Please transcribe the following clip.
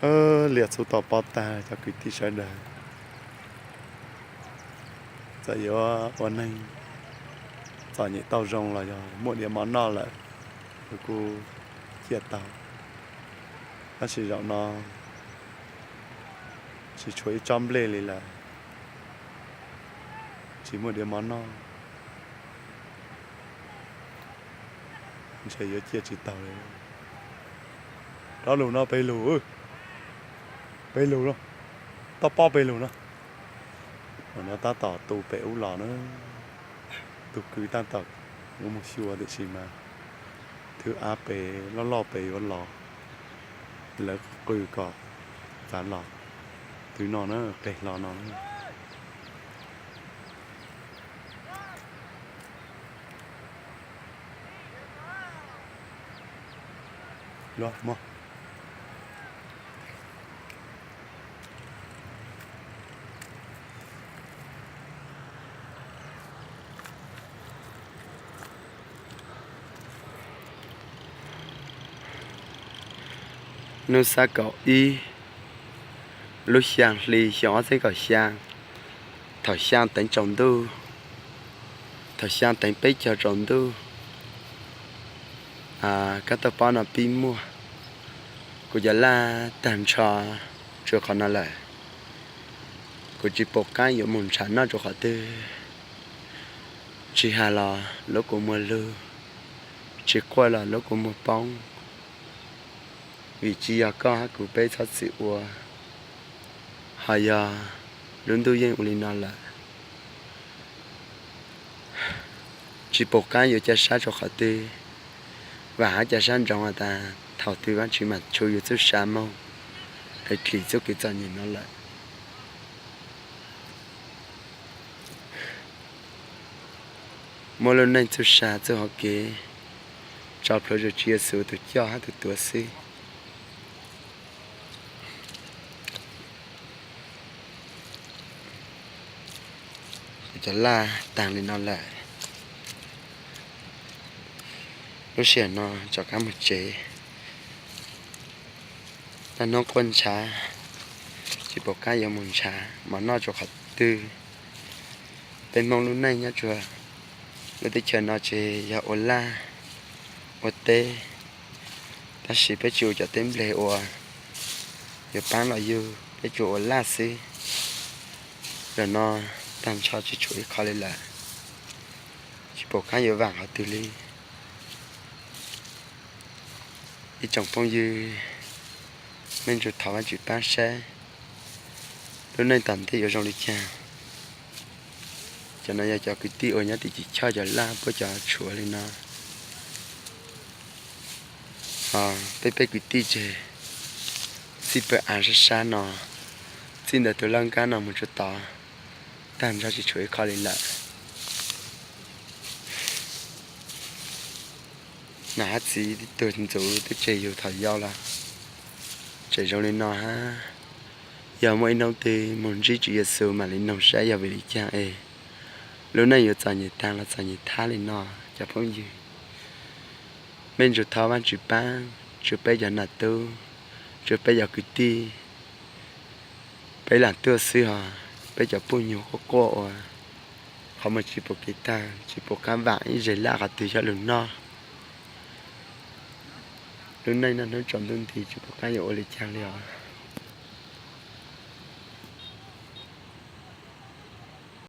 Lias txhub tom pob tag cov kwv tij sawv daws, txawm yuav ua neeg txom nyem tau zoo los yog muaj diav mov noj lawm, kuv kuj ciaj tau. Tab sis zaum no tsis tshuav ib tsob nplej li lawm, tsis muaj diav mov noj, ntshe yuav ciaj tsis taus li. Rov lug no peb lug, peb lug no, toj pob peb lug no. Ua no tab tom tu pem ub los na, tus kwv tab tom yuav mus xyuas tiam sis mas thwb av pem loj loj pem yuav los, lawv qw kom txav los twg no na, qeg hlo no na. Hnub xab kaum ib lub xyaa hli xyoo ob txhiab kaum xyaa, thaum xyaa teev tsaus ntuj, thaum xyaa teev peb caug tsaus ntuj, kab toj pob no pib muaj. Kuv cov laj tag nrho tshuav qhov no lawm. Kuv tsis pom qab yuav mus ntshav noj rau qhov twg. Tsis has los lub kua muag lug, tsis quaj los lub kua muag poob. Vim tsis yog koj hab kuv peb txhob txwm ua, ho yog lub ntuj yeej ua li no lawm. Tsis pom qab yuav ca sab rau qhov twg, vam hab ca sab ntsoov has tas thaum twg Vaajtswv mam tshuav yus txuj sa moog es dlim txuj kev txom nyem no lawm. Muab lub neej txuj sa txuj hauv kev tso plhuav rua Tswv Yexus tus coj hab tus tuav xwb. Kuv cov laj taag li no lawm, lub sij hawm no rov qab moog tsev. Tag hnub quaj ntshav, tsis pom qab yuav moog ntshav mov noj rua qhov twg. Peb Hmoob lub neej nyob rua lub teb chaws no ces yog ua laj ua teb, tab sis peb tsis ua cov teb npleg uas yuav paab los yug, peb tsuas ua laj xwb. Zaum no taag nrho tsis tshuav ib qho li lawm, tsis pom qab yuav vaam qhov twg li. Ib tsoom phooj ywg, mej nrug thov Vaajtswv paab saib lub neej tom ntej yuav zoo li caag. Cov no yog cov kwv tij uas nyob tim Cim Choj cov laj puab cov tshuav li no. Peb peb kwv tij ces txij pawg av sab sab no, txij ntawm tus laj nkaab no moog tsuj tod, taag nrho tsis tshuav ib qho li lawm. Nam hab txiv tug ntxuv twb tseg yug thaum yau los tseem zoo li no hab. Yog muaj ib hnub twg moog ntsib Tswv Yexus mam li noog saib yog vim li caag es lub neej yuav txom nyem taag los txom nyem thab li no. Cov phooj ywg, mej nrug thov Vaajtswv paab, tsua peb cov nam tub, tsua peb cov kwv tij, peb lam tuaj xwb hos peb cov puj nyuag quaj quaj ua qhov muag tsis pum kev taag, tsis pum qaab vaam ib zes laj qhov twg xyov lug noj. Lub neej noj hnub tsaus ntuj nti tsis pum qaab yuav ua li caag li os.